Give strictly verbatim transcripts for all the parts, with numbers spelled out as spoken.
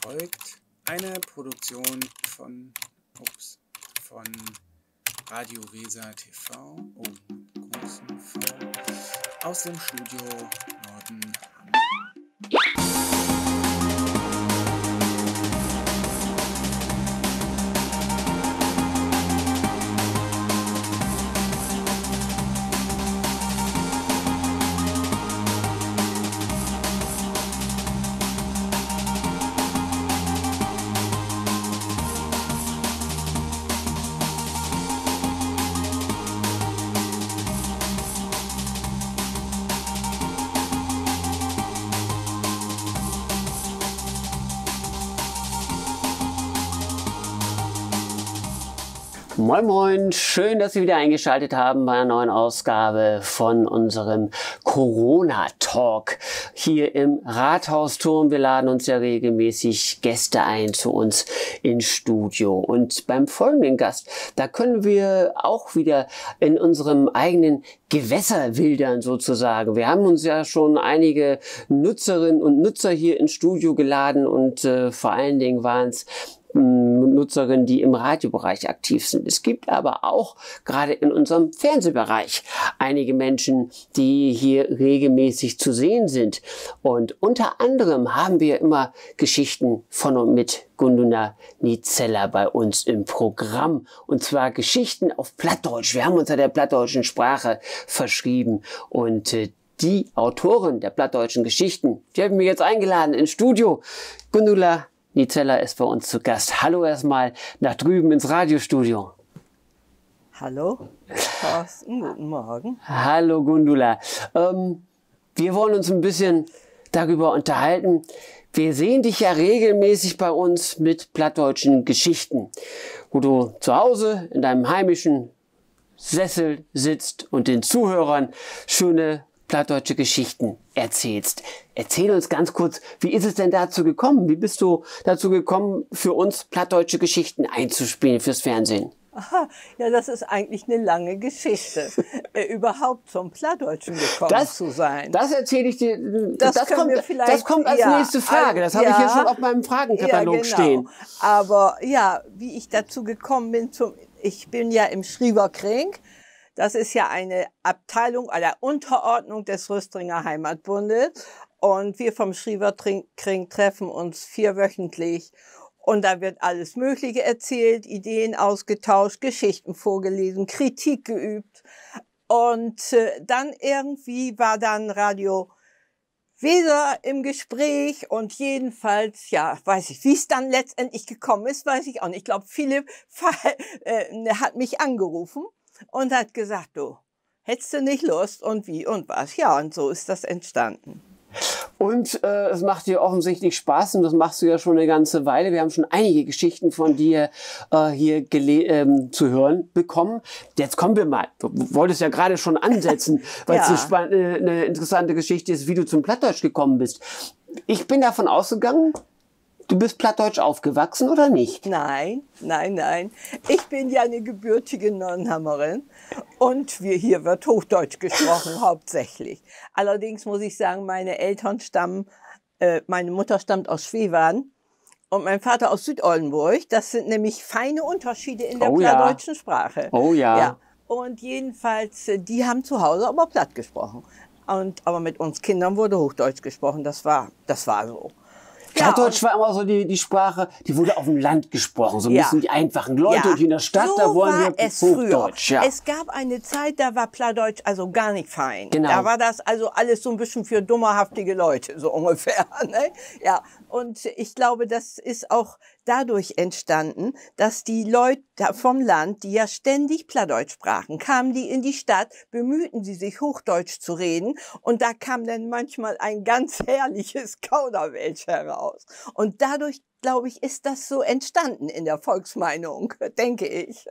folgt eine Produktion von, ups, von Radio Weser T V, oh, großen V, aus dem Studio Norden Hamburg. Moin, moin. Schön, dass Sie wieder eingeschaltet haben bei einer neuen Ausgabe von unserem Corona-Talk hier im Rathausturm. Wir laden uns ja regelmäßig Gäste ein zu uns ins Studio. Und beim folgenden Gast, da können wir auch wieder in unserem eigenen Gewässer wildern sozusagen. Wir haben uns ja schon einige Nutzerinnen und Nutzer hier ins Studio geladen und, äh, vor allen Dingen waren's, mm, Nutzerinnen, die im Radiobereich aktiv sind. Es gibt aber auch gerade in unserem Fernsehbereich einige Menschen, die hier regelmäßig zu sehen sind. Und unter anderem haben wir immer Geschichten von und mit Gundula Nizella bei uns im Programm. Und zwar Geschichten auf Plattdeutsch. Wir haben uns ja der plattdeutschen Sprache verschrieben. Und, äh, die Autorin der plattdeutschen Geschichten, die haben wir jetzt eingeladen ins Studio. Gundula Nizella ist bei uns zu Gast. Hallo erstmal nach drüben ins Radiostudio. Hallo, Thorsten, guten Morgen. Hallo, Gundula. Ähm, wir wollen uns ein bisschen darüber unterhalten. Wir sehen dich ja regelmäßig bei uns mit plattdeutschen Geschichten, wo du zu Hause in deinem heimischen Sessel sitzt und den Zuhörern schöne plattdeutsche Geschichten erzählst. Erzähl uns ganz kurz, wie ist es denn dazu gekommen? Wie bist du dazu gekommen, für uns plattdeutsche Geschichten einzuspielen fürs Fernsehen? Aha, ja, das ist eigentlich eine lange Geschichte, äh, überhaupt zum Plattdeutschen gekommen Das, zu sein. das erzähle ich dir, Das das können kommt, wir das vielleicht, kommt als ja, nächste Frage. al-, Das habe ich hier ja, schon auf meinem ja, Fragenkatalog genau. stehen. Aber ja, wie ich dazu gekommen bin, zum, ich bin ja im Schrieverkring. Das ist ja eine Abteilung oder Unterordnung des Rüstringer Heimatbundes. Und wir vom Schrieverkring treffen uns vierwöchentlich. Und da wird alles Mögliche erzählt, Ideen ausgetauscht, Geschichten vorgelesen, Kritik geübt. Und, äh, dann irgendwie war dann Radio Weser im Gespräch und jedenfalls, ja, weiß ich, wie es dann letztendlich gekommen ist, weiß ich auch nicht. Ich glaub, Philipp Fall, äh, hat mich angerufen und hat gesagt, du, hättest du nicht Lust und wie und was. Ja, und so ist das entstanden. Und, äh, es macht dir offensichtlich Spaß und das machst du ja schon eine ganze Weile. Wir haben schon einige Geschichten von dir, äh, hier gele-, ähm, zu hören bekommen. Jetzt kommen wir mal, du wolltest ja gerade schon ansetzen, weil es eine Ja. spann-, äh, eine interessante Geschichte ist, wie du zum Plattdeutsch gekommen bist. Ich bin davon ausgegangen, du bist plattdeutsch aufgewachsen, oder nicht? Nein, nein, nein. Ich bin ja eine gebürtige Nonnenhammerin und wir, hier wird Hochdeutsch gesprochen, hauptsächlich. Allerdings muss ich sagen, meine Eltern stammen, äh, meine Mutter stammt aus Schwevang und mein Vater aus Südollenburg. Das sind nämlich feine Unterschiede in der Oh ja. plattdeutschen Sprache. Oh ja. Ja. Und jedenfalls, äh, die haben zu Hause aber Platt gesprochen. Und, aber mit uns Kindern wurde Hochdeutsch gesprochen. Das war, das war so. Ja, Plattdeutsch und war immer so die, die Sprache, die wurde auf dem Land gesprochen, so ein Ja. bisschen die einfachen Leute. Ja. Und hier in der Stadt, So da wollen war wir es früher. Hochdeutsch, ja. Es gab eine Zeit, da war Plattdeutsch also gar nicht fein. Genau. Da war das also alles so ein bisschen für dummerhaftige Leute, so ungefähr, ne? Ja, und ich glaube, das ist auch dadurch entstanden, dass die Leute vom Land, die ja ständig Plattdeutsch sprachen, kamen die in die Stadt, bemühten sie sich, Hochdeutsch zu reden, und da kam dann manchmal ein ganz herrliches Kauderwelsch heraus. Und dadurch, glaube ich, ist das so entstanden in der Volksmeinung, denke ich.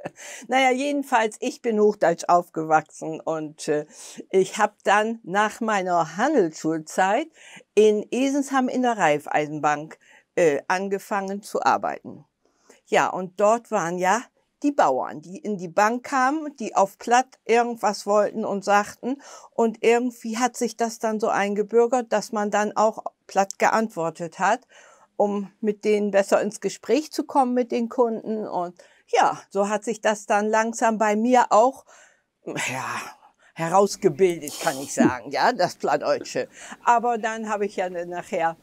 Naja, jedenfalls, ich bin hochdeutsch aufgewachsen und, äh, ich habe dann nach meiner Handelsschulzeit in Esensham in der Raiffeisenbank, äh, angefangen zu arbeiten. Ja, und dort waren ja die Bauern, die in die Bank kamen, die auf Platt irgendwas wollten und sagten. Und irgendwie hat sich das dann so eingebürgert, dass man dann auch platt geantwortet hat. um mit denen besser ins Gespräch zu kommen, mit den Kunden. Und ja, so hat sich das dann langsam bei mir auch, ja, herausgebildet, kann ich sagen, ja, das Plattdeutsche. Aber dann habe ich ja dann nachher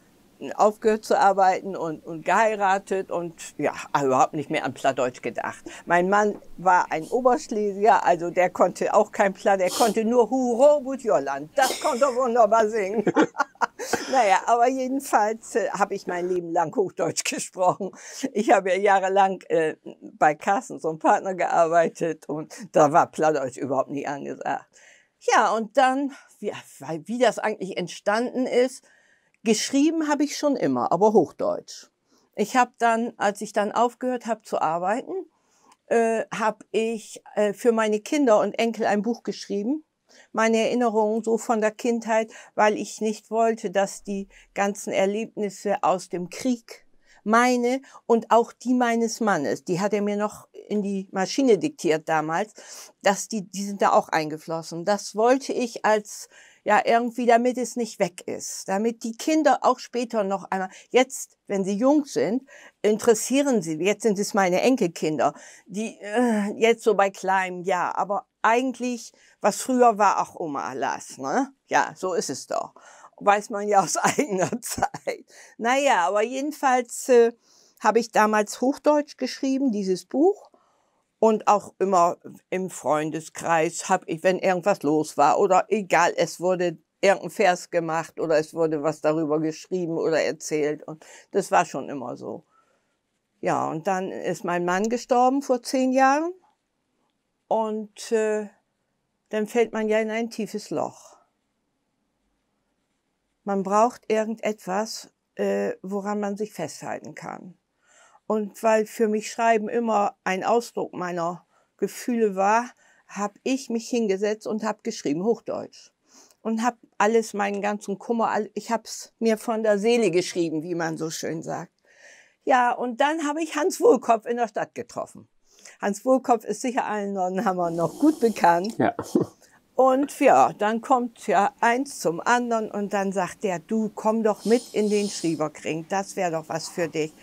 aufgehört zu arbeiten und, und geheiratet und ja, überhaupt nicht mehr an Plattdeutsch gedacht. Mein Mann war ein Oberschlesier, also der konnte auch kein Platt, der konnte nur Hurra, gut Jolland. Das konnte er wunderbar singen. Naja, aber jedenfalls äh, habe ich mein Leben lang Hochdeutsch gesprochen. Ich habe ja jahrelang äh, bei Carstens und Partner gearbeitet und da war Plattdeutsch überhaupt nicht angesagt. Ja, und dann, wie, wie das eigentlich entstanden ist, geschrieben habe ich schon immer, aber Hochdeutsch. Ich habe dann, als ich dann aufgehört habe zu arbeiten, äh, habe ich äh, für meine Kinder und Enkel ein Buch geschrieben. Meine Erinnerungen so von der Kindheit, weil ich nicht wollte, dass die ganzen Erlebnisse aus dem Krieg, meine und auch die meines Mannes, die hat er mir noch in die Maschine diktiert damals, dass die, die sind da auch eingeflossen. Das wollte ich als, ja, irgendwie, damit es nicht weg ist, damit die Kinder auch später noch einmal, jetzt, wenn sie jung sind, interessieren sie, jetzt sind es meine Enkelkinder, die äh, jetzt so bei Kleinem, ja, aber eigentlich, was früher war, ach Oma, lass, ne? Ja, so ist es doch. Weiß man ja aus eigener Zeit. Naja, aber jedenfalls äh, habe ich damals Hochdeutsch geschrieben, dieses Buch. Und auch immer im Freundeskreis habe ich, wenn irgendwas los war oder egal, es wurde irgendein Vers gemacht oder es wurde was darüber geschrieben oder erzählt. Und das war schon immer so. Ja, und dann ist mein Mann gestorben vor zehn Jahren. Und äh, dann fällt man ja in ein tiefes Loch. Man braucht irgendetwas, äh, woran man sich festhalten kann. Und weil für mich Schreiben immer ein Ausdruck meiner Gefühle war, habe ich mich hingesetzt und habe geschrieben, Hochdeutsch. Und habe alles, meinen ganzen Kummer, all, ich habe es mir von der Seele geschrieben, wie man so schön sagt. Ja, und dann habe ich Hans Wohlkopf in der Stadt getroffen. Hans Wohlkopf ist sicher allen Nordenhammern noch gut bekannt. Ja. Und ja, dann kommt ja eins zum anderen und dann sagt der, du, komm doch mit in den Schrieverkring, das wäre doch was für dich.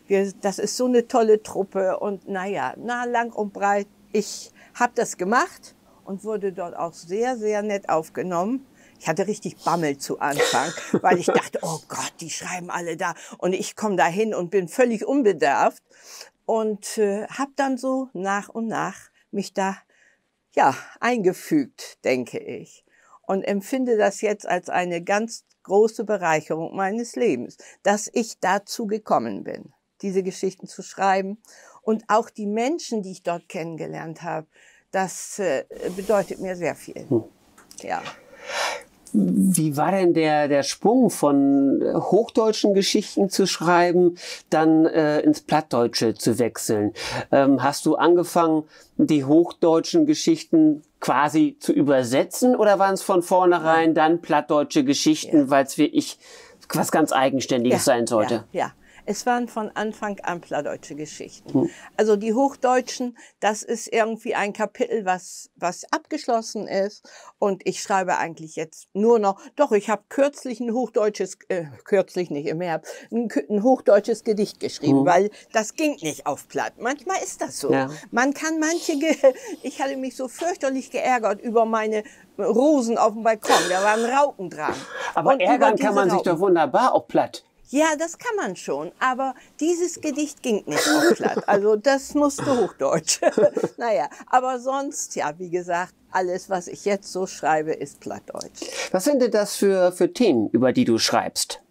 Wir, das ist so eine tolle Truppe und naja, na, lang und breit, ich habe das gemacht und wurde dort auch sehr, sehr nett aufgenommen. Ich hatte richtig Bammel zu Anfang, weil ich dachte, oh Gott, die schreiben alle da und ich komme da hin und bin völlig unbedarft. Und äh, habe dann so nach und nach mich da, ja, eingefügt, denke ich. Und empfinde das jetzt als eine ganz große Bereicherung meines Lebens, dass ich dazu gekommen bin, diese Geschichten zu schreiben. Und auch die Menschen, die ich dort kennengelernt habe, das äh, bedeutet mir sehr viel. Ja. Wie war denn der, der Sprung von äh, hochdeutschen Geschichten zu schreiben, dann äh, ins Plattdeutsche zu wechseln? Ähm, hast du angefangen, die hochdeutschen Geschichten quasi zu übersetzen oder waren es von vornherein dann plattdeutsche Geschichten, weil es wirklich was ganz Eigenständiges sein sollte? Ja, ja. Es waren von Anfang an plattdeutsche Geschichten. Also die Hochdeutschen, das ist irgendwie ein Kapitel, was, was abgeschlossen ist. Und ich schreibe eigentlich jetzt nur noch, doch, ich habe kürzlich ein hochdeutsches, äh, kürzlich nicht, im Herbst, ein, ein hochdeutsches Gedicht geschrieben, mhm, weil das ging nicht auf Platt. Manchmal ist das so. Ja. Man kann manche, ich hatte mich so fürchterlich geärgert über meine Rosen auf dem Balkon, da waren Raupen dran. Aber ärgern kann man sich doch wunderbar auf Platt. Ja, das kann man schon, aber dieses Gedicht ging nicht auf Platt. Also das musste Hochdeutsch. Naja, aber sonst, ja, wie gesagt, alles, was ich jetzt so schreibe, ist Plattdeutsch. Was sind denn das für, für Themen, über die du schreibst?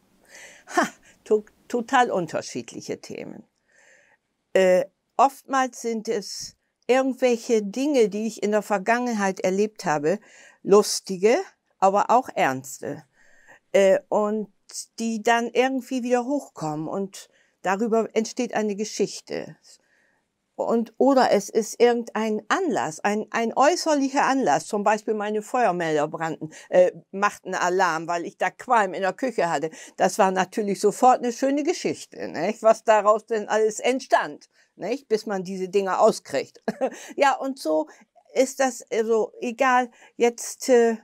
Ha, to total unterschiedliche Themen. Äh, oftmals sind es irgendwelche Dinge, die ich in der Vergangenheit erlebt habe, lustige, aber auch ernste. Äh, und die dann irgendwie wieder hochkommen und darüber entsteht eine Geschichte. Und, oder es ist irgendein Anlass, ein, ein äußerlicher Anlass, zum Beispiel meine Feuermelder brannten, äh, machten Alarm, weil ich da Qualm in der Küche hatte. Das war natürlich sofort eine schöne Geschichte, nicht? Was daraus denn alles entstand, nicht? Bis man diese Dinger auskriegt. Ja, und so ist das, also egal, jetzt äh,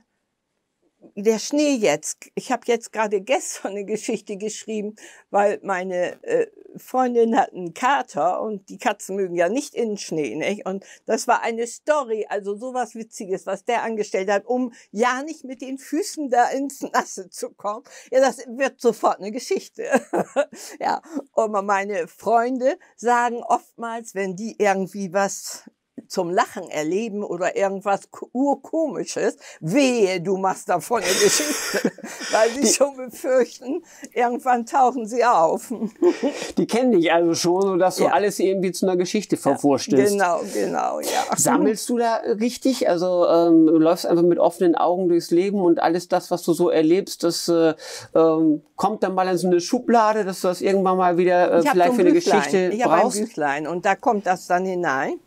der Schnee jetzt. Ich hab jetzt gerade gestern eine Geschichte geschrieben, weil meine, äh, Freundin hat einen Kater und die Katzen mögen ja nicht in den Schnee, nicht? Und das war eine Story, also sowas Witziges, was der angestellt hat, um ja nicht mit den Füßen da ins Nasse zu kommen. Ja, das wird sofort eine Geschichte. Ja, aber meine Freunde sagen oftmals, wenn die irgendwie was zum Lachen erleben oder irgendwas Ko-, Urkomisches, wehe, du machst davon eine Geschichte, weil sie schon befürchten, irgendwann tauchen sie auf. Die kennen dich also schon, sodass du alles irgendwie zu einer Geschichte verwurstelst. Genau, genau, ja. Sammelst du da richtig? Also ähm, du läufst einfach mit offenen Augen durchs Leben und alles das, was du so erlebst, das äh, ähm, kommt dann mal in so eine Schublade, dass du das irgendwann mal wieder äh, vielleicht für eine Geschichte brauchst? Ich habe ein Büchlein und da kommt das dann hinein.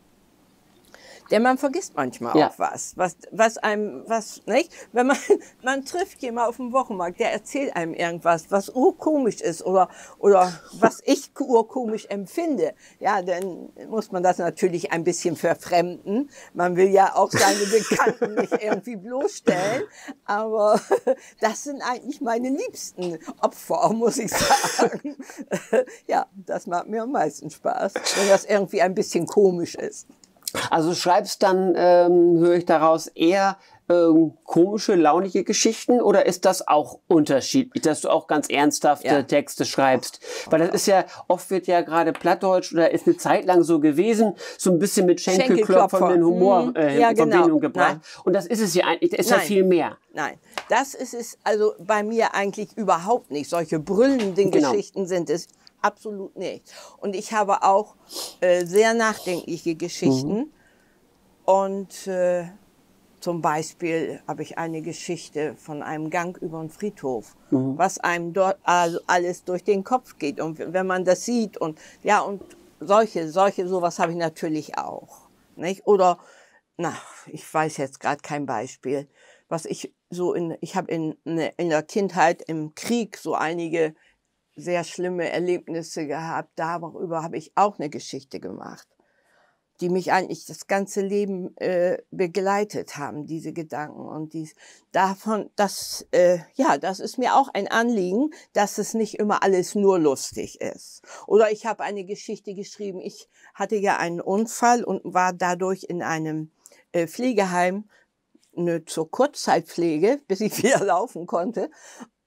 Denn man vergisst manchmal auch was, was, was einem, was, nicht? Wenn man, man trifft jemand auf dem Wochenmarkt, der erzählt einem irgendwas, was urkomisch ist oder, oder was ich urkomisch empfinde. Ja, dann muss man das natürlich ein bisschen verfremden. Man will ja auch seine Bekannten nicht irgendwie bloßstellen. Aber das sind eigentlich meine liebsten Opfer, muss ich sagen. Ja, das macht mir am meisten Spaß, wenn das irgendwie ein bisschen komisch ist. Also du schreibst dann, ähm, höre ich daraus, eher ähm, komische, launige Geschichten oder ist das auch unterschiedlich, dass du auch ganz ernsthafte Texte schreibst? Weil das ist ja, oft wird ja gerade Plattdeutsch oder ist eine Zeit lang so gewesen, so ein bisschen mit schenkelklopfernden Humor äh, in Verbindung gebracht. Und das ist es ja eigentlich, da ist ja viel mehr. Nein, das ist es also bei mir eigentlich überhaupt nicht. Solche brüllenden Geschichten sind es absolut nicht. Und ich habe auch äh, sehr nachdenkliche Geschichten. Und äh, zum Beispiel habe ich eine Geschichte von einem Gang über den Friedhof, was einem dort also alles durch den Kopf geht. Und wenn man das sieht und ja, und solche, solche, sowas habe ich natürlich auch. Nicht? Oder, na, ich weiß jetzt gerade kein Beispiel, was ich so in, ich habe in, in der Kindheit im Krieg so einige sehr schlimme Erlebnisse gehabt. Darüber habe ich auch eine Geschichte gemacht, die mich eigentlich das ganze Leben äh, begleitet haben, diese Gedanken. Und dies, davon, das, äh, ja, das ist mir auch ein Anliegen, dass es nicht immer alles nur lustig ist. Oder ich habe eine Geschichte geschrieben, ich hatte ja einen Unfall und war dadurch in einem äh, Pflegeheim eine, zur Kurzzeitpflege, bis ich wieder laufen konnte.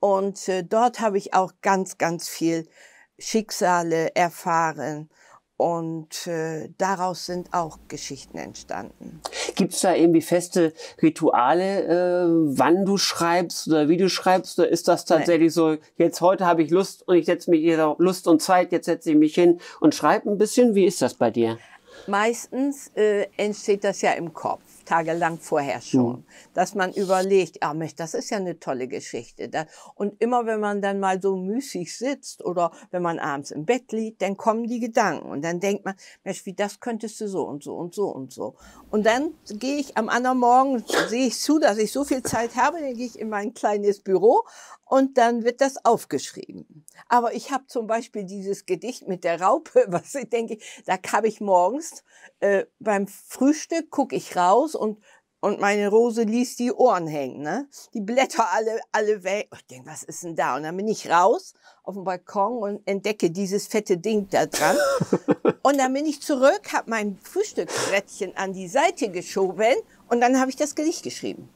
Und äh, dort habe ich auch ganz, ganz viel Schicksale erfahren. Und äh, daraus sind auch Geschichten entstanden. Gibt es da irgendwie feste Rituale, äh, wann du schreibst oder wie du schreibst? Oder ist das tatsächlich so, jetzt heute habe ich Lust und ich setze mich hier Lust und Zeit, jetzt setze ich mich hin und schreibe ein bisschen? Wie ist das bei dir? Meistens äh, entsteht das ja im Kopf, tagelang vorher schon, dass man überlegt, ah Mensch, das ist ja eine tolle Geschichte. Da, und immer wenn man dann mal so müßig sitzt oder wenn man abends im Bett liegt, dann kommen die Gedanken und dann denkt man, Mensch, wie das könntest du so und so und so und so. Und dann gehe ich am anderen Morgen, sehe ich zu, dass ich so viel Zeit habe, dann gehe ich in mein kleines Büro und dann wird das aufgeschrieben. Aber ich habe zum Beispiel dieses Gedicht mit der Raupe, was ich denke, da habe ich morgens äh, beim Frühstück gucke ich raus und und meine Rose ließ die Ohren hängen, ne? Die Blätter alle, alle weg. Ich denk, was ist denn da? Und dann bin ich raus auf den Balkon und entdecke dieses fette Ding da dran. Und dann bin ich zurück, habe mein Frühstücksbrettchen an die Seite geschoben und dann habe ich das Gedicht geschrieben.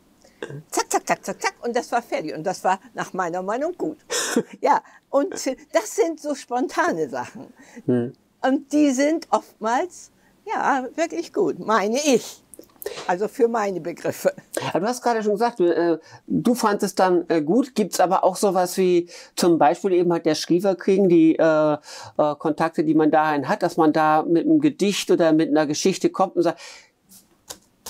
Zack, zack, zack, zack, zack. Und das war fertig. Und das war nach meiner Meinung gut. Ja, und äh, das sind so spontane Sachen. Und die sind oftmals, ja, wirklich gut, meine ich. Also für meine Begriffe. Ja, du hast gerade schon gesagt, äh, du fandest es dann äh, gut. Gibt es aber auch sowas wie zum Beispiel eben halt der Schrieverkring, die äh, äh, Kontakte, die man dahin hat, dass man da mit einem Gedicht oder mit einer Geschichte kommt und sagt,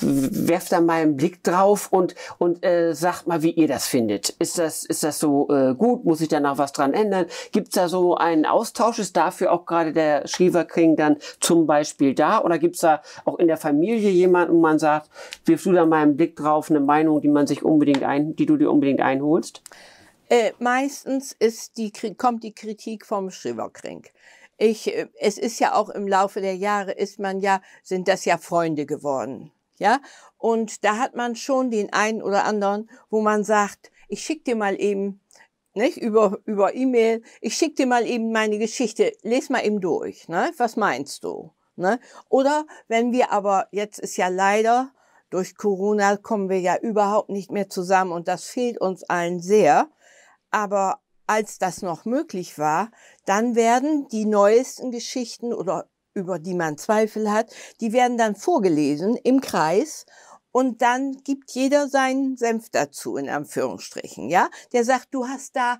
werft da mal einen Blick drauf und, und äh, sagt mal, wie ihr das findet. Ist das, ist das so äh, gut? Muss ich da noch was dran ändern? Gibt es da so einen Austausch? Ist dafür auch gerade der Schrieverkring dann zum Beispiel da? Oder gibt es da auch in der Familie jemanden, wo man sagt, wirf du da mal einen Blick drauf, eine Meinung, die man sich unbedingt ein, die du dir unbedingt einholst? Äh, meistens ist die, kommt die Kritik vom Schrieverkring. Ich, äh, es ist ja auch im Laufe der Jahre ist man ja, sind das ja Freunde geworden. Ja, und da hat man schon den einen oder anderen, wo man sagt: „Ich schick dir mal eben, nicht, über, über E-Mail, ich schick dir mal eben meine Geschichte, les mal eben durch, ne? Was meinst du?“ Ne? Oder wenn wir aber, jetzt ist ja leider, durch Corona kommen wir ja überhaupt nicht mehr zusammen und das fehlt uns allen sehr. Aber als das noch möglich war, dann werden die neuesten Geschichten oder über die man Zweifel hat, die werden dann vorgelesen im Kreis und dann gibt jeder seinen Senf dazu, in Anführungsstrichen, ja? Der sagt, du hast da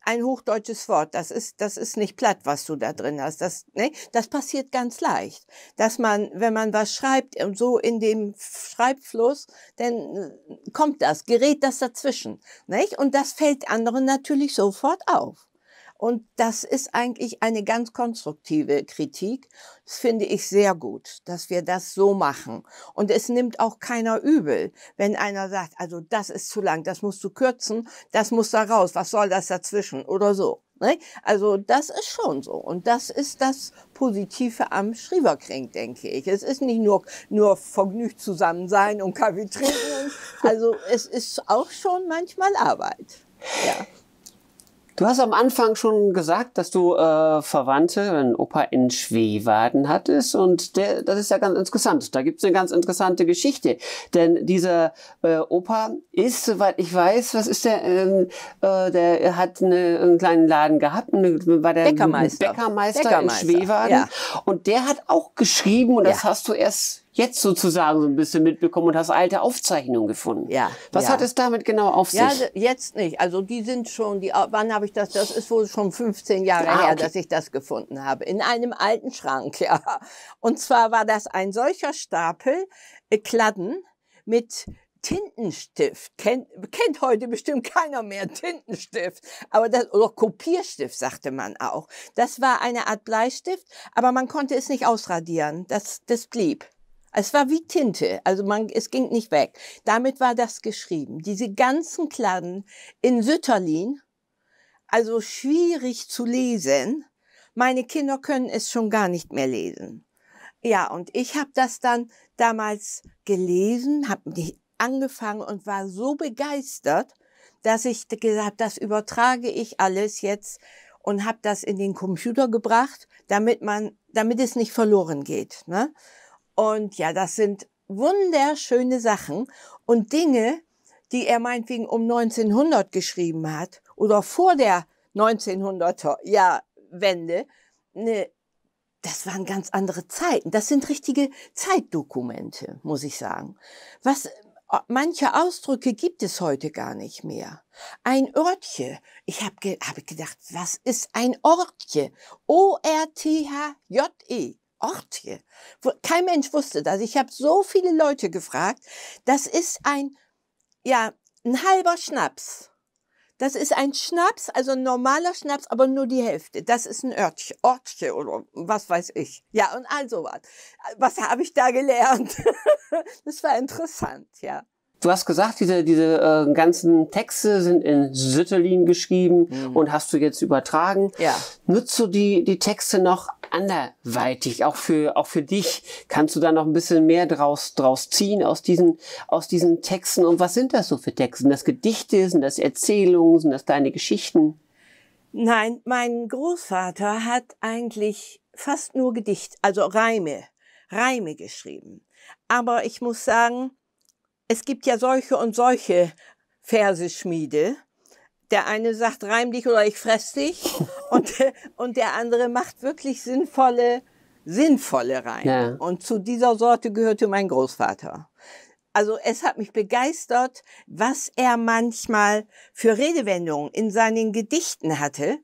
ein hochdeutsches Wort, das ist, das ist nicht platt, was du da drin hast. Das, ne? Das passiert ganz leicht, dass man, wenn man was schreibt und so in dem Schreibfluss, dann äh, kommt das, gerät das dazwischen, nicht? Und das fällt anderen natürlich sofort auf. Und das ist eigentlich eine ganz konstruktive Kritik. Das finde ich sehr gut, dass wir das so machen. Und es nimmt auch keiner übel, wenn einer sagt, also das ist zu lang, das musst du kürzen, das muss da raus, was soll das dazwischen oder so. Ne? Also das ist schon so. Und das ist das Positive am Schrieverkring, denke ich. Es ist nicht nur, nur vergnügt zusammen sein und Kaffee trinken. Also es ist auch schon manchmal Arbeit. Ja. Du hast am Anfang schon gesagt, dass du äh, Verwandte, einen Opa in Schwewarden hattest und der, das ist ja ganz interessant. Da gibt's eine ganz interessante Geschichte, denn dieser äh, Opa ist, soweit ich weiß, was ist der, ähm, äh, der hat eine, einen kleinen Laden gehabt, eine, war der Bäckermeister. Bäckermeister, Bäckermeister in Schwewarden ja. Und der hat auch geschrieben und ja. Das hast du erst jetzt sozusagen so ein bisschen mitbekommen und hast alte Aufzeichnungen gefunden. Ja, was ja. Hat es damit genau auf ja, sich? Jetzt nicht. Also die sind schon, die, wann habe ich das, das ist wohl schon fünfzehn Jahre ah, her, okay. Dass ich das gefunden habe. In einem alten Schrank, ja. Und zwar war das ein solcher Stapel äh, Kladden mit Tintenstift. Kennt, kennt heute bestimmt keiner mehr Tintenstift. Aber das, oder Kopierstift, sagte man auch. Das war eine Art Bleistift, aber man konnte es nicht ausradieren. Das, das blieb. Es war wie Tinte, also man, es ging nicht weg. Damit war das geschrieben. Diese ganzen Kladden in Sütterlin, also schwierig zu lesen. Meine Kinder können es schon gar nicht mehr lesen. Ja, und ich habe das dann damals gelesen, habe angefangen und war so begeistert, dass ich gesagt, das übertrage ich alles jetzt und habe das in den Computer gebracht, damit man, damit es nicht verloren geht. Ne? Und ja, das sind wunderschöne Sachen und Dinge, die er meinetwegen um neunzehnhundert geschrieben hat oder vor der neunzehnhunderter Jahrwende, ne, das waren ganz andere Zeiten. Das sind richtige Zeitdokumente, muss ich sagen. Was, manche Ausdrücke gibt es heute gar nicht mehr. Ein Örtje. Ich habe ge hab gedacht, was ist ein Ortje? O R T H J E. Ortje. Kein Mensch wusste das. Ich habe so viele Leute gefragt. Das ist ein, ja, ein halber Schnaps. Das ist ein Schnaps, also ein normaler Schnaps, aber nur die Hälfte. Das ist ein Örtje, Ortje oder was weiß ich. Ja, und all sowas. Was habe ich da gelernt? Das war interessant, ja. Du hast gesagt, diese, diese äh, ganzen Texte sind in Sütterlin geschrieben mhm. Und hast du jetzt übertragen. Ja. Nutzt du die, die Texte noch anderweitig, auch für, auch für dich? Kannst du da noch ein bisschen mehr draus, draus ziehen aus diesen, aus diesen Texten? Und was sind das so für Texte? Sind das Gedichte? Sind das Erzählungen? Sind das deine Geschichten? Nein, mein Großvater hat eigentlich fast nur Gedicht, also Reime, Reime geschrieben. Aber ich muss sagen, es gibt ja solche und solche Verseschmiede. Der eine sagt, reim dich oder ich fress dich. Und, und der andere macht wirklich sinnvolle, sinnvolle Reime. Ja. Und zu dieser Sorte gehörte mein Großvater. Also es hat mich begeistert, was er manchmal für Redewendungen in seinen Gedichten hatte.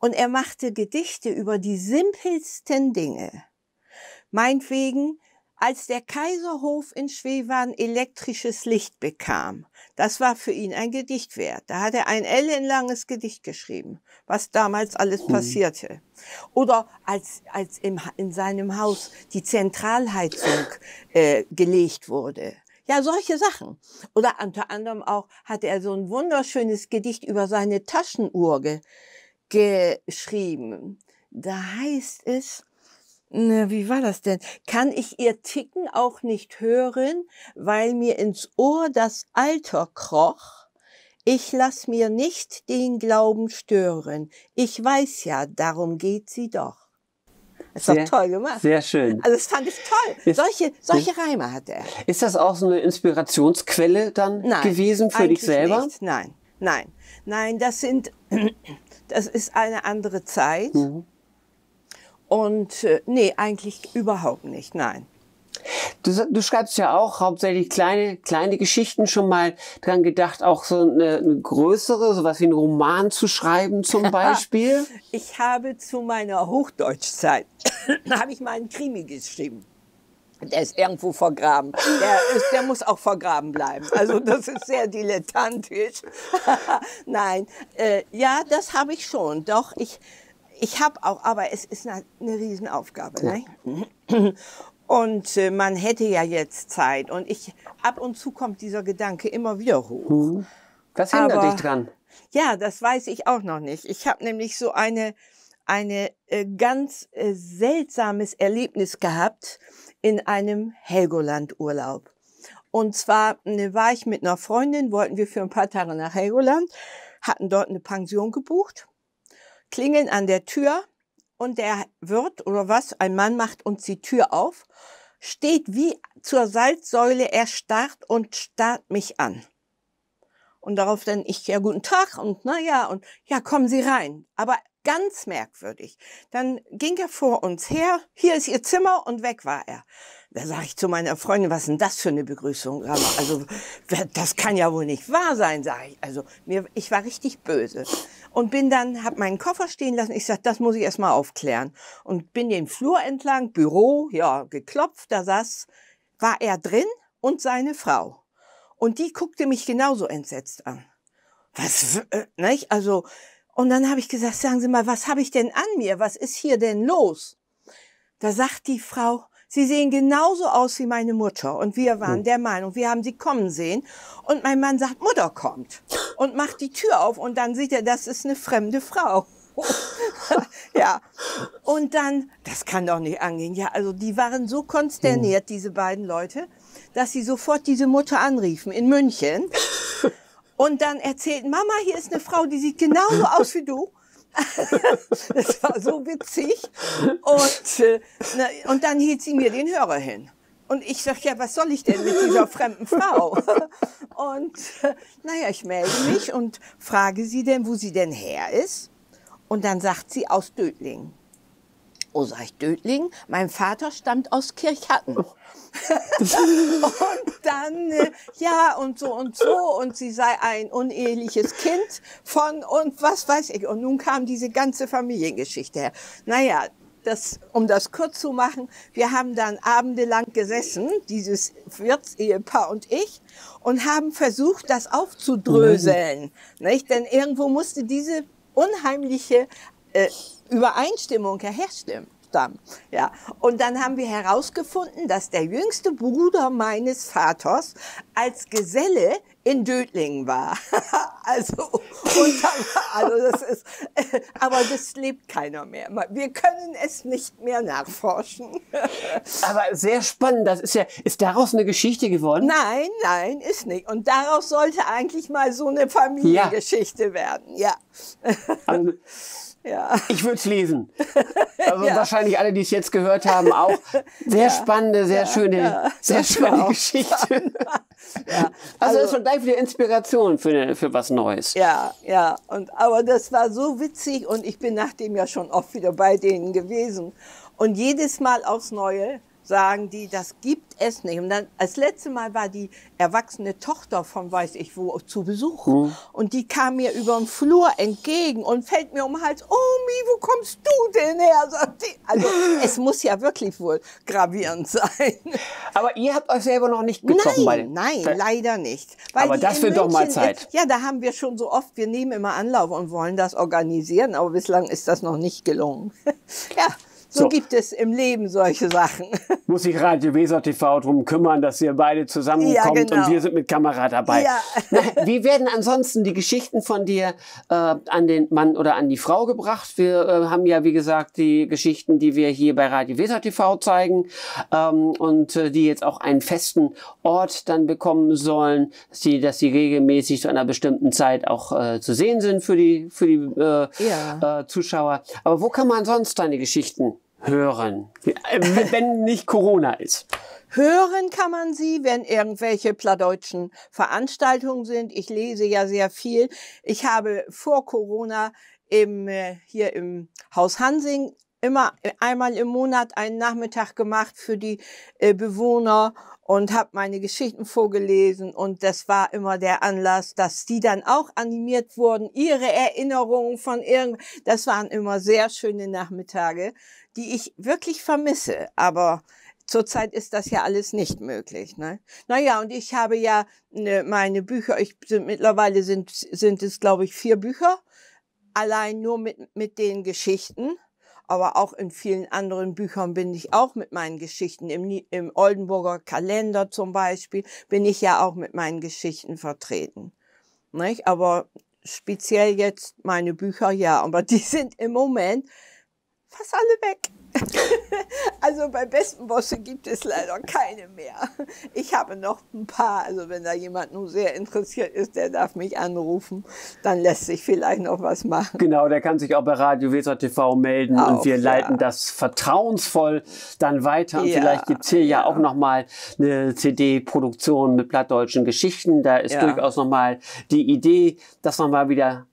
Und er machte Gedichte über die simpelsten Dinge. Meinetwegen, als der Kaiserhof in Schwewan elektrisches Licht bekam, das war für ihn ein Gedicht wert. Da hat er ein ellenlanges Gedicht geschrieben, was damals alles passierte. Oder als, als im, in seinem Haus die Zentralheizung äh, gelegt wurde. Ja, solche Sachen. Oder unter anderem auch hat er so ein wunderschönes Gedicht über seine Taschenuhr ge geschrieben. Da heißt es, Na, wie war das denn? Kann ich ihr Ticken auch nicht hören, weil mir ins Ohr das Alter kroch? Ich lass mir nicht den Glauben stören. Ich weiß ja, darum geht sie doch. Ist doch sehr, toll gemacht. Sehr schön. Also, das fand ich toll. Ist, solche, solche Reime hat er. Ist das auch so eine Inspirationsquelle dann gewesen für dich selber? Nein, eigentlich nicht. Nein, nein. Nein, das sind, das ist eine andere Zeit. Mhm. Und, äh, nee, eigentlich überhaupt nicht, nein. Du, sa- du schreibst ja auch hauptsächlich kleine, kleine Geschichten. Schon mal dran gedacht, auch so eine, eine größere, sowas wie einen Roman zu schreiben zum Beispiel? Ich habe zu meiner Hochdeutschzeit, habe ich mal einen Krimi geschrieben. Der ist irgendwo vergraben. Der ist, der muss auch vergraben bleiben. Also das ist sehr dilettantisch. Nein, äh, ja, das habe ich schon. Doch, ich, ich habe auch, aber es ist eine, eine Riesenaufgabe, ne? Und, äh, man hätte ja jetzt Zeit. Und ich, ab und zu kommt dieser Gedanke immer wieder hoch. Mhm. Was hindert dich dran? Aber, ja, das weiß ich auch noch nicht. Ich habe nämlich so eine, eine, äh, ganz, äh, seltsames Erlebnis gehabt in einem Helgoland-Urlaub. Und zwar, äh, war ich mit einer Freundin, wollten wir für ein paar Tage nach Helgoland, hatten dort eine Pension gebucht, klingeln an der Tür und der Wirt oder was, ein Mann macht uns die Tür auf, steht wie zur Salzsäule erstarrt und starrt mich an. Und darauf dann ich: „Ja, guten Tag“, und na ja, und: „Ja, kommen Sie rein.“ Aber ganz merkwürdig. Dann ging er vor uns her: „Hier ist Ihr Zimmer“, und weg war er. Da sag ich zu meiner Freundin: „Was ist denn das für eine Begrüßung? Also, das kann ja wohl nicht wahr sein“, sag ich. Also, mir, ich war richtig böse. Und bin dann, hab meinen Koffer stehen lassen. Ich sag: „Das muss ich erst mal aufklären.“ Und bin den Flur entlang, Büro, ja, geklopft, da saß, war er drin und seine Frau. Und die guckte mich genauso entsetzt an. Was, w- äh, nicht? Also, und dann hab ich gesagt: „Sagen Sie mal, was hab ich denn an mir? Was ist hier denn los?“ Da sagt die Frau: „Sie sehen genauso aus wie meine Mutter. Und wir waren der Meinung, wir haben Sie kommen sehen.“ Und mein Mann sagt: „Mutter kommt.“ Und macht die Tür auf und dann sieht er, das ist eine fremde Frau. Ja. Und dann, das kann doch nicht angehen. Ja, also die waren so konsterniert, diese beiden Leute, dass sie sofort diese Mutter anriefen in München. Und dann erzählten: „Mama, hier ist eine Frau, die sieht genauso aus wie du.“ Das war so witzig. Und, äh, na, und dann hielt sie mir den Hörer hin. Und ich sag: „Ja, was soll ich denn mit dieser fremden Frau?“ Und, äh, naja, ich melde mich und frage sie denn, wo sie denn her ist. Und dann sagt sie: „Aus Dötlingen.“ Oh, sag ich, Dötlingen? Mein Vater stammt aus Kirchhatten. Und dann, äh, ja, und so und so, und sie sei ein uneheliches Kind von und was weiß ich. Und nun kam diese ganze Familiengeschichte her. Naja, das, um das kurz zu machen, wir haben dann abendelang gesessen, dieses Wirtsehepaar und ich, und haben versucht, das aufzudröseln, nicht? Denn irgendwo musste diese unheimliche, äh, Übereinstimmung ja herstammen. Ja. Und dann haben wir herausgefunden, dass der jüngste Bruder meines Vaters als Geselle in Dötlingen war. Also, und da, also das ist, aber das lebt keiner mehr. Wir können es nicht mehr nachforschen. Aber sehr spannend, das ist ja, ist daraus eine Geschichte geworden? Nein, nein, ist nicht. Und daraus sollte eigentlich mal so eine Familiengeschichte werden, ja. Also, ja. Ich würd's lesen. Also wahrscheinlich alle, die es jetzt gehört haben, auch. Sehr spannende, sehr schöne, sehr schöne Geschichte. Ja, also, das ist schon gleich wieder Inspiration für, für was Neues. Ja, ja. Und, aber das war so witzig und ich bin nachdem ja schon oft wieder bei denen gewesen. Und jedes Mal aufs Neue sagen die, das gibt es nicht. Und dann, das letzte Mal war die erwachsene Tochter von weiß ich wo zu Besuch. Mhm. Und die kam mir über den Flur entgegen und fällt mir um den Hals. „Omi, wo kommst du denn her?“ sagt die. Also, es muss ja wirklich wohl gravierend sein. Aber ihr habt euch selber noch nicht getroffen, beide? Nein, nein, leider nicht. Weil aber die das in wird doch mal München Zeit. Ist, ja, da haben wir schon so oft, wir nehmen immer Anlauf und wollen das organisieren, aber bislang ist das noch nicht gelungen. Ja. So gibt es im Leben solche Sachen. Muss sich Radio Weser T V drum kümmern, dass ihr beide zusammenkommt und wir sind mit Kamera dabei. Ja, genau. Ja. Na, wie werden ansonsten die Geschichten von dir, äh, an den Mann oder an die Frau gebracht? Wir, äh, haben ja, wie gesagt, die Geschichten, die wir hier bei Radio Weser T V zeigen, ähm, und, äh, die jetzt auch einen festen Ort dann bekommen sollen, dass die, dass die regelmäßig zu einer bestimmten Zeit auch, äh, zu sehen sind für die, für die, äh, ja, äh, Zuschauer. Aber wo kann man sonst deine Geschichten hören? Äh, wenn nicht Corona ist. Hören kann man sie, wenn irgendwelche plattdeutschen Veranstaltungen sind. Ich lese ja sehr viel. Ich habe vor Corona im, äh, hier im Haus Hansing immer, äh, einmal im Monat einen Nachmittag gemacht für die, äh, Bewohner und habe meine Geschichten vorgelesen. Und das war immer der Anlass, dass die dann auch animiert wurden, ihre Erinnerungen von irgend-, das waren immer sehr schöne Nachmittage, die ich wirklich vermisse. Aber zurzeit ist das ja alles nicht möglich, ne? Na ja, und ich habe ja, ne, meine Bücher, ich, sind, mittlerweile sind, sind es, glaube ich, vier Bücher. Allein nur mit, mit den Geschichten. Aber auch in vielen anderen Büchern bin ich auch mit meinen Geschichten. Im, Nie- im Oldenburger Kalender zum Beispiel bin ich ja auch mit meinen Geschichten vertreten. Nicht? Aber speziell jetzt meine Bücher, ja, aber die sind im Moment fast alle weg. Also bei Besten Bosse gibt es leider keine mehr. Ich habe noch ein paar, also wenn da jemand nun sehr interessiert ist, der darf mich anrufen, dann lässt sich vielleicht noch was machen. Genau, der kann sich auch bei Radio Weser T V melden und wir leiten das vertrauensvoll dann weiter. Und vielleicht gibt's hier ja auch noch mal eine C D-Produktion mit plattdeutschen Geschichten. Da ist durchaus noch mal die Idee, das noch mal wieder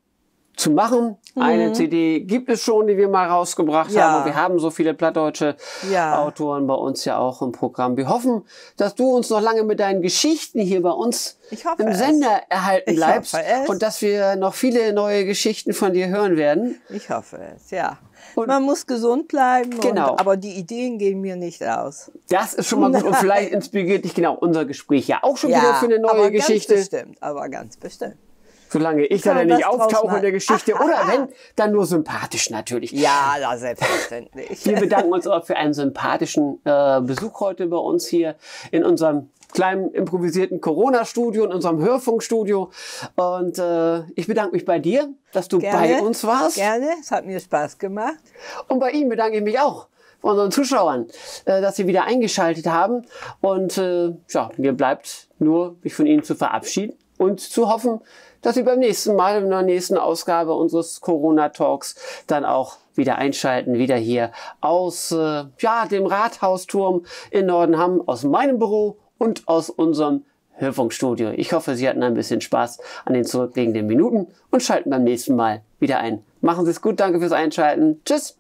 zu machen. Eine C D gibt es schon, die wir mal rausgebracht haben. Und wir haben so viele plattdeutsche Autoren bei uns ja auch im Programm. Wir hoffen, dass du uns noch lange mit deinen Geschichten hier bei uns im Sender erhalten bleibst und dass wir noch viele neue Geschichten von dir hören werden. Ich hoffe es, ja. Man muss gesund bleiben, genau, aber die Ideen gehen mir nicht aus. Das ist schon mal gut und vielleicht inspiriert dich genau unser Gespräch ja auch schon wieder für eine neue Geschichte. Ja, aber ganz bestimmt, aber ganz bestimmt. Solange ich dann nicht auftauche in der Geschichte. Oder wenn, dann nur sympathisch natürlich. Ja, na, selbstverständlich. Wir bedanken uns auch für einen sympathischen, äh, Besuch heute bei uns hier in unserem kleinen improvisierten Corona-Studio, in unserem Hörfunkstudio. Und, äh, ich bedanke mich bei dir, dass du bei uns warst. Gerne, gerne. Es hat mir Spaß gemacht. Und bei Ihnen bedanke ich mich auch, bei unseren Zuschauern, äh, dass Sie wieder eingeschaltet haben. Und, äh, ja, mir bleibt nur, mich von Ihnen zu verabschieden und zu hoffen, dass Sie beim nächsten Mal, in der nächsten Ausgabe unseres Corona-Talks, dann auch wieder einschalten, wieder hier aus, äh, ja, dem Rathausturm in Nordenham, aus meinem Büro und aus unserem Hörfunkstudio. Ich hoffe, Sie hatten ein bisschen Spaß an den zurückliegenden Minuten und schalten beim nächsten Mal wieder ein. Machen Sie es gut, danke fürs Einschalten. Tschüss.